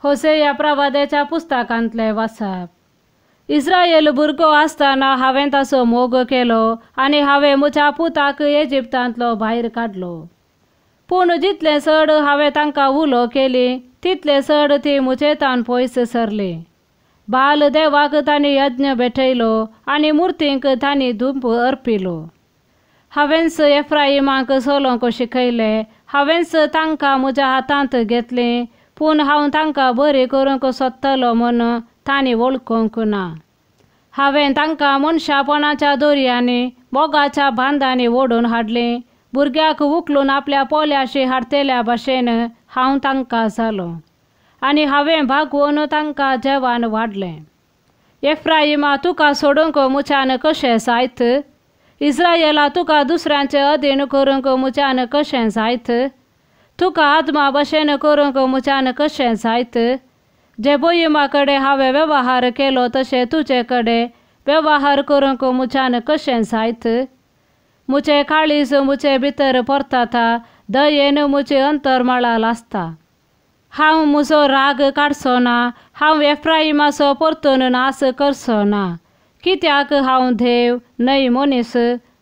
होसेया प्रवाद्याच्या पुस्तकांतले वाचप. इस्रायल भुरगो आसतना हांवें ताचो मोग केलो आनी हांवें म्हज्या पुताक इजिप्तांतलो भायर काडलो. पूण जितलें चड हांवें तांकां उलो केली तितलें चड ती म्हजेतान पयस सरली. बाल देवाक तांणी यज्ञ भेटयलो आनी मुर्तींक तांणी धूप अर्पिलो. हांवेंच एफ्राइमाक चलोवंक शिकयलें, हांवेंच तांकां म्हज्या हातांत घेतलीं, पूण हांव तांकां बरी करूंक सोदतलो म्हूण तांणी वळखूंक ना. हांवें तांकां मनशापणाच्या दोरयांनी मोगाच्या बांदांनी ओडून हाडलीं. भुरग्याक उखलून आपल्या पोल्याशी हाडटेल्या भाशेन हांव तांकां जालो आनी हांवें भागोवन तांकां जेवण वाडलें. एफ्राइमा तुका सोडूंक म्हज्यान कशें जायत? इस्रायला तुका दुसऱ्यांचे अधीन करूंक म्हज्यान कशें जायत? तुका आदमा भशेन करूंक म्हज्यान कशें जायत? जेबोयिमा कडेन हांवें वेव्हार केलो तशें तुजे कडेन वेव्हार करूंक म्हज्यान कशें जायत? म्हजें काळीज म्हजे भितर परतता, दयेन म्हजी अंतरमळां लासता. हांव म्हजो राग काडचो ना, हांव एफ्राइमाचो परतून नाश करचो ना. कित्याक हांव देव न्हय मनीस,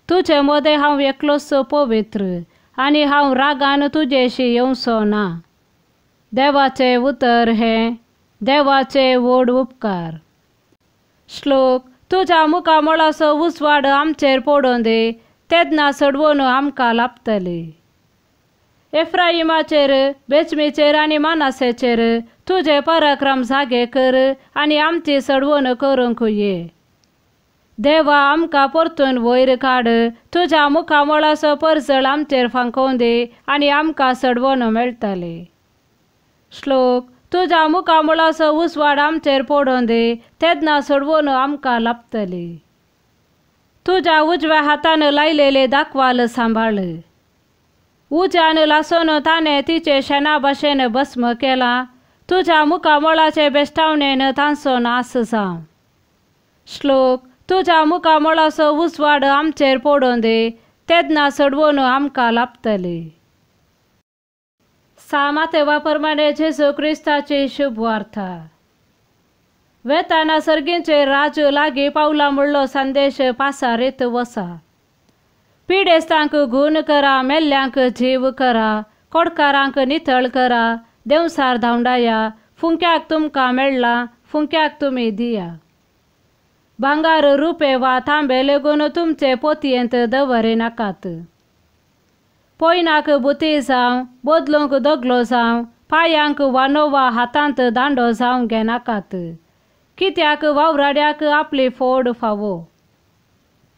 तुजे मदें हांव एकलोच पवित्र आनी हांव रागान तुजेशी येवचो ना. देवाचें उतर हें देवाचे व्हड उपकार. श्लोक. तुज्या मुखामळाचो उजवाड आमचेर पडूं दी, तेन्ना चडवून आमकां लाभतली. एफ्राइमाचेर, बेचमीचेर आनी मानासेचेर तुजे पराक्रम जागे कर आनी आमची चडवण करूंक ये. देवा आमकां परतून वयर काड, तुज्या मुखामळाचो परजळ आमचेर फांकोवन दी आनी आमकां चडवण मेळटली. श्लोक. तुज्या मुखामळाचो उजवाड आमचेर पडूं दी, तेन्ना चडवण आमकां लाभतली. तुज्या उजव्या हातान लायलेले दाखवाल सांबाळ. उज्यान लासून ताणें तिचे शेणा भाशेन भस्म केलां. तुज्या मुखामळाचे बेश्टावणेन तांचो नाश जावं. श्लोक. तुज्या मुखामळाचो उजवाड आमचेर पडूं दी, तेन्ना चडवण आमकां लाभतली. सामातेवा प्रमाणे जेजू क्रिस्ताची शुभवार्ता. वेताना सर्गींचे राज लागीं पावला म्हणलो संदेश पासारीत वसा. पिडेस्तांक गूण करा, मेल्ल्यांक जीव करा, कोडकारांक नितळ करा, देंवसार धांवडाया, फुंक्याक तुमकां मेळ्ळां फुंक्याक तुमी दिया. भांगार रुपे वा तांबे लेगून तुमचे पोतयेंत दवरी नाकात. पोयनाक बुती जावं, बदलूंक दगलो जावं, पांयांक वानो वा हातांत दांडो जावं घेनाकात. कित्याक वावराड्याक आपली फोड फावो.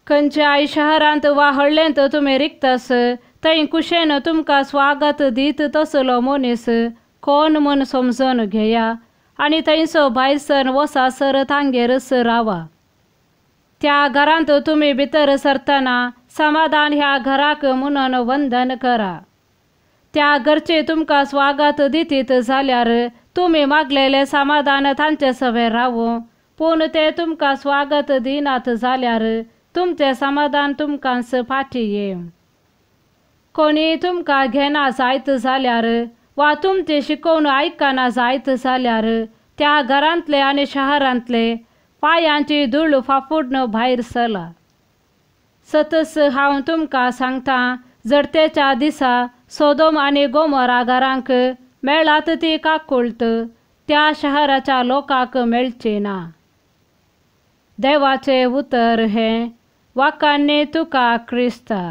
खंयच्याय शहरांत वा हळ्ळेंत तुमी रिगतस थंय कुशेन तुमकां स्वागत दीत तसलो मनीस कोण म्हूण समजून घेया आनी थंयचो भायर सर वसासर तांगेरच रावा. त्या घरांत तुमी भितर सरतना समाधान ह्या घराक म्हणून वंदन करा. त्या घरचे तुमकां स्वागत दितीत जाल्यार तुमी मागलेलें समाधान तांचे सवें रावूं, पूण ते तुमकां स्वागत दिनात जाल्यार तुमचें समाधान तुमकांच फाटीं येवं. कोणी तुमकां घेना जायत जाल्यार वा तुमची शिकोवन आयकना जायत जाल्यार त्या घरांतले आनी शहरांतले पांयांची धूळ फाफुडून भायर सला. सतस हांव तुमकां सांगतां, जडतेच्या दिसा सोदोम आनी गोमोरा घरांक मेळात ती काकुळट त्या शहराच्या लोकांक मेळची ना. देवाचें उतर हें. वाकान्नी तुका क्रिस्ता.